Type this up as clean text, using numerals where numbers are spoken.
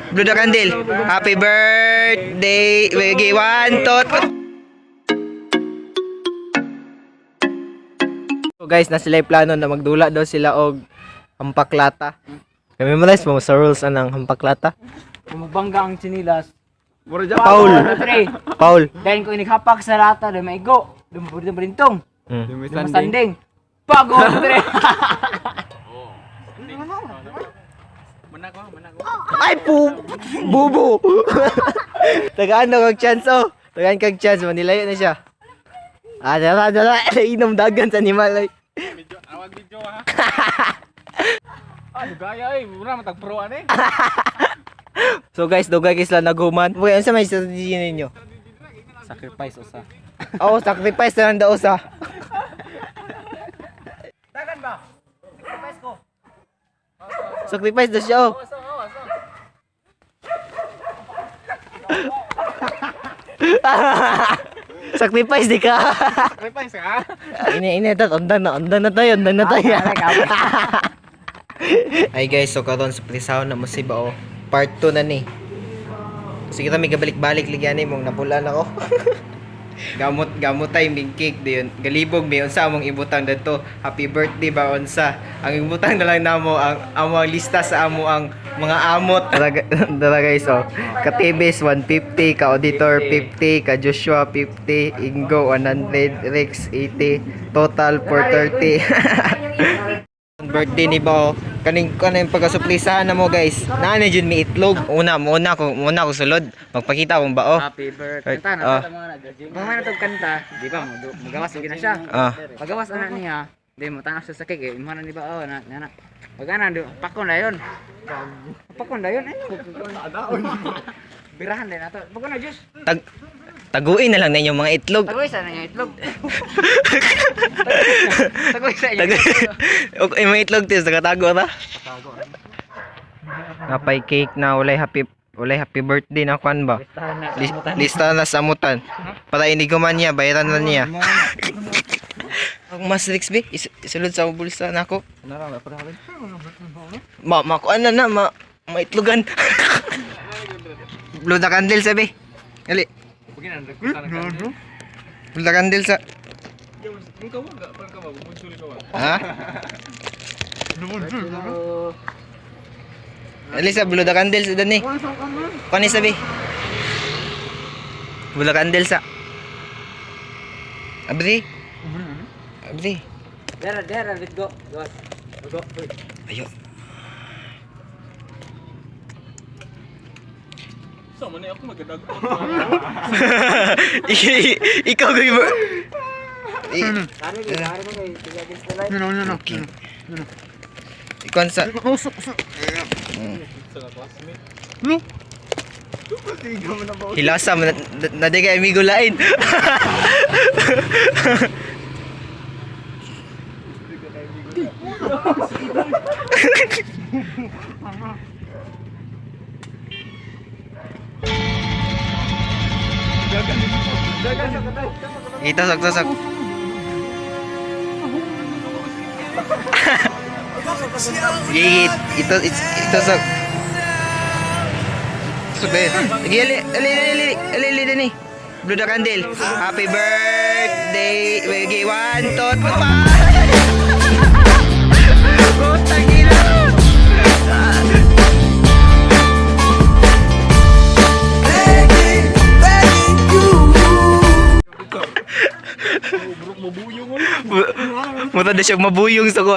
Blow the candle. Happy birthday. Wait, one, two, three. So guys, na sila plano na magdula daw sila og hampaklata. Memorize mo sa rules anang hampaklata? Bumabangga ang sinilas. Paul. Tre. Paul. Dahil ko inighapak sa lata, dahil maigo. Dumaburdong barintong. Dumasanding. Pago, tre. Ay, pu bubo. Tagaan na kag chance oh. Tagaan kag chance, manilayo na siya. Ah, dara dara, inom dagan sa animal ay. Awag video ha. Ah, gaya eh, mura matag pro ani. So guys, dugay kay sila naghuman. Okay, unsa may strategy ninyo? Sacrifice usa. Oh, sacrifice na lang daw sa. Dagan ba? Sacrifice ko. Sacrifice daw siya oh. Sacrifice di ka. Sacrifice ka. Ini ini tat undang na tayo, undang na tayo. Ay guys, so karon sa prisahon na musiba oh. Part 2 na ni. Sige ta may gabalik-balik ligyan ni mong napulan ako. Gamot gamot tay mig cake diyon. Galibog mi unsa among ibutang dadto. Happy birthday ba unsa? Ang ibutang na lang namo ang amo ang lista sa amo ang mga amot. Dara, dara guys oh. Katibis 150, ka auditor 50, ka Joshua 50, Ingo 100, Rex 80, total 430. Birthday ni Bao. Kaning kaning pagkasuplisahan na mo guys. Naa na jud mi itlog. Una mo una ko muna ko sulod. Magpakita akong bao. Happy birthday. Right, Kanta na, ah. kanta mga na. Kung may natog kanta, di ba, magawas na siya. Ah. Magawas ana niya, di mo tanas siya sa cake eh. Imo na ni ba oh na na. Pag ana di pakon na yon. Pakon na yon eh. Birahan din nato. Pakon na juice. Tag taguin na lang ninyo mga itlog. Tagoy sa na itlog. Tagoy sa inyo. Tag okay, mga itlog tis nakatago ra. Napay cake na walay happy birthday na kwan ba? Lista na sa amutan. Para iniguman niya, bayaran na niya. Ang mas Rex be, isulod sa bulsa nako. Ma ma kuan na na ma maitlogan. Blow the candle sabi. Ali. Blow the candle sa. Ha? Ali sa blow the candle sa dani. Kani sabi. Blow the candle sa. Abri. Abri. Dara dara let's go. Gawas. Go. Ayo. So man ako magadag. Ikaw gawin mo. Dari dari ko kay against the light. Ikaw sa. Hilasa mo na, na, na di kay amigo lain. Itasok, tasok. Sige, ito, ito, itasok. Super. Sige, ali, ali, ali, ali, ali, ali, dani. Blow the candle. Happy birthday. Wait, one, two, three. Putang ina. Muta na siya mabuyong sa ko.